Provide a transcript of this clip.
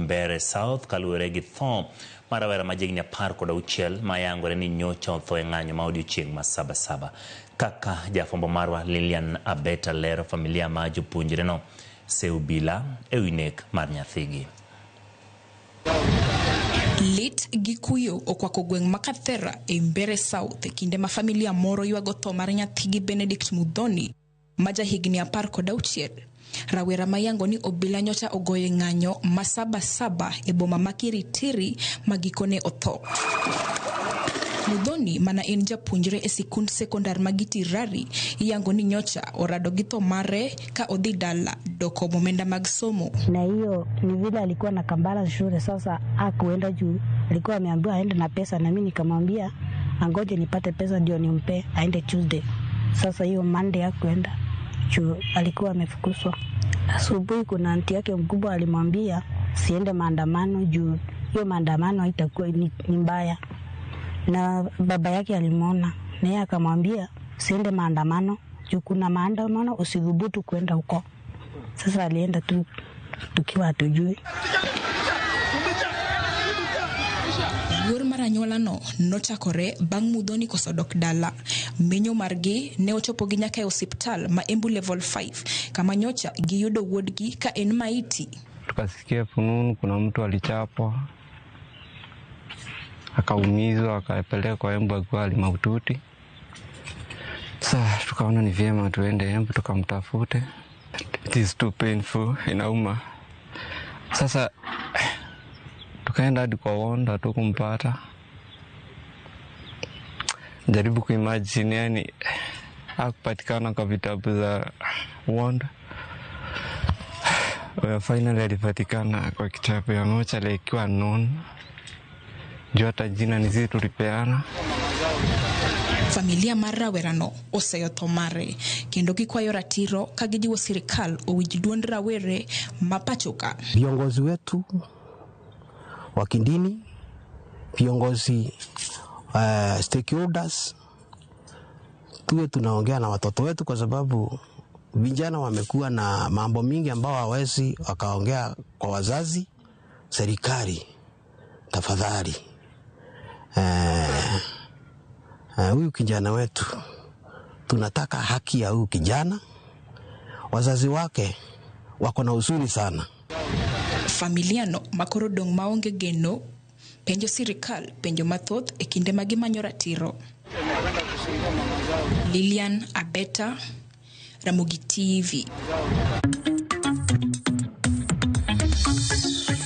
Mbeere South kaluwore gi tho mar rawera ma jahigni 16 ma yangore ni nyocha otho e ng'anyo ma odiochieng' ma Saba Saba. Kaka jafwambo marwa Lilian Abeta lero, familia ma jopuonjreno seyo obila e wi nek mar nyathigi. Lit gi kuyo okwako gweng' ma Kathera e Mbeere South e kinde ma familia moro ywago tho mar nyathigi Benedict Muthoni ma jahigni 16. Rawera ma yango ni obila nyocha ogoyo ng'anyo ma Saba Saba e boma ma Kiritiri ma gikone otho. Muthoni mana en japuonjre e sikund sekondar ma Gitirari iyango ni nyocha orado gi tho mare ka odhi dala dok omo omenda mag somo. Na hiyo ni vile alikuwa na kambala shule, sasa hakuenda juu alikuwa ameambiwa aende na pesa, na mimi nikamwambia angoje nipate pesa ndio nimpe aende Tuesday. Sasa hiyo Monday hakuenda juu alikuwa amefukuzwa. Asubuhi kuna auntie yake mkubwa alimwambia siende maandamano juu hiyo maandamano haitakuwa ni mbaya, na baba yake alimwona na yeye akamwambia siende maandamano juu kuna maandamano, usidhubutu kwenda huko. Sasa alienda tu tukiwa hatujui. Luor mar anyuolano nochakore bang' Muthoni koso dok dala. Menyo margi ne ochopogi nyaka e osiptal ma Embu Level 5 kama nyocha giyudo wuodgi ka en maiti. Tukasikia fununu kuna mtu alichapwa akaumizwa akapelekwa Embu akiwa hali mahututi. Sasa tukaona ni vyema tuende Embu tukamtafute. It is too painful, inauma. Sasa tukaenda hadi kwa ward tukumpata. Jaribu kuimagine, yani hakupatikana kwa vitabu za ward. Well, finally alipatikana kwa kitabu ya mochari ikiwa known. Juu hata jina ni sisi tulipeana. Familia mar rawerano oseyo tho mare kendo gikwayo ratiro ka gijiwo sirikal owinj duond rawere ma pachoka. Viongozi wetu wa kidini, viongozi, stakeholders, tuwe tunaongea na watoto wetu, kwa sababu vijana wamekuwa na mambo mingi ambao hawawezi wakaongea kwa wazazi. Serikali tafadhali, huyu kijana wetu tunataka haki ya huyu kijana. Wazazi wake wako na huzuni sana. Familia no makoro dong' maonge geno penjo sirikal penjo mathoth e kinde ma gimanyo ratiro. Lilian Abeta, Ramogi TV.